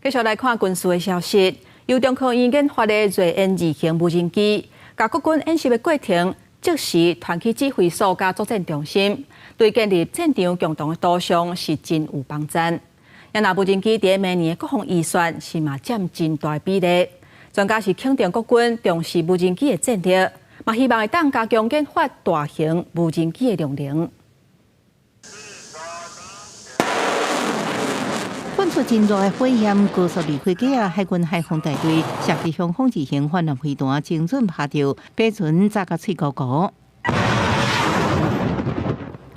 繼續來看軍事的消息，由中科院研發的睿雁二型無人機，共國軍演習的過程即時傳去指揮所佮作戰中心，對建立戰場共同的圖像是真有幫助。啊，若無人機佇明年的國防預算是嘛佔真大比例。專家是肯定國軍重視無人機的戰力，嘛希望會當加強研發大型無人機的量能。噴出真熱的火焰，高速離開機啊！海軍海防大隊射擊雄風二型反艦飛彈，精準拍著白船炸甲碎糊糊。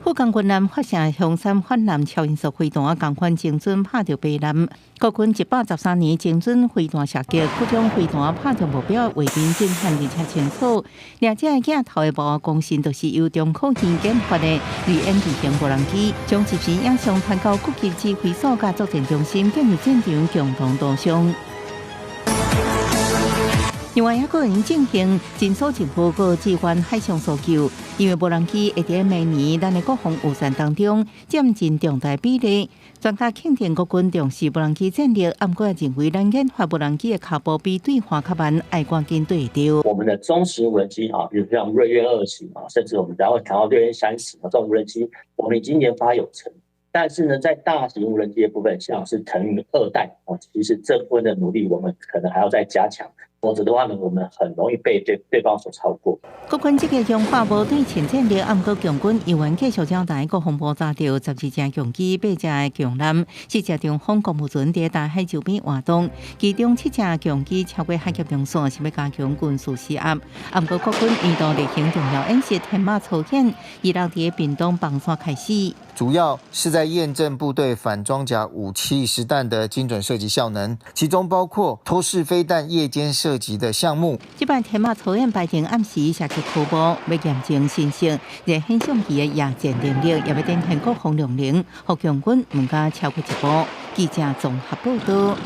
富岡軍艦發射雄三反艦超音速飛彈，仝款精準拍著白艦。國軍113年精準飛彈射擊，各種飛彈拍著目標的畫面震撼而且清楚。兩隻鏡頭的幕後功臣，就是由中科院研發的睿雁二型無人機，將即時影像傳到各級指揮所佮作戰中心，建立戰場共同圖像。另外，猶閣會進行偵搜情報閣支援海上搜救，因為無人機會佇明年咱的國防預算當中佔真重大比例。專家肯定國軍重視無人機戰力，毋過也認為咱研發無人機的跤步比對岸較慢，愛趕緊對會著。我們的中型無人機啊，比如像睿雁二型啊，甚至我們等下會談到睿雁三型啊，這種無人機，我們已經研發有成。但是呢，在大型無人機的部分，像是騰雲二代哦，其實這部分的努力，我們可能還要再加強。否則的話呢，我們很容易被對方所超過。國軍積極強化無對稱戰力，毋過共軍猶原繼續交代國防部查著十二隻共機、八隻共艦、四隻長風公務船佇大海周邊活動，其中七隻共機超過海峽中線，是欲加強軍事施壓。毋過國軍年度例行重要演習天馬操演，26佇屏東枋山開始。主要是在驗證部隊反裝甲武器實彈的精準射擊效能，其中包括拖式飛彈夜間射擊的項目。這擺天馬操演排定暗時射擊科目，欲驗證新式熱顯相機的夜戰能力，也欲展現國防量能，予共軍毋敢超過一步。記者綜合報道。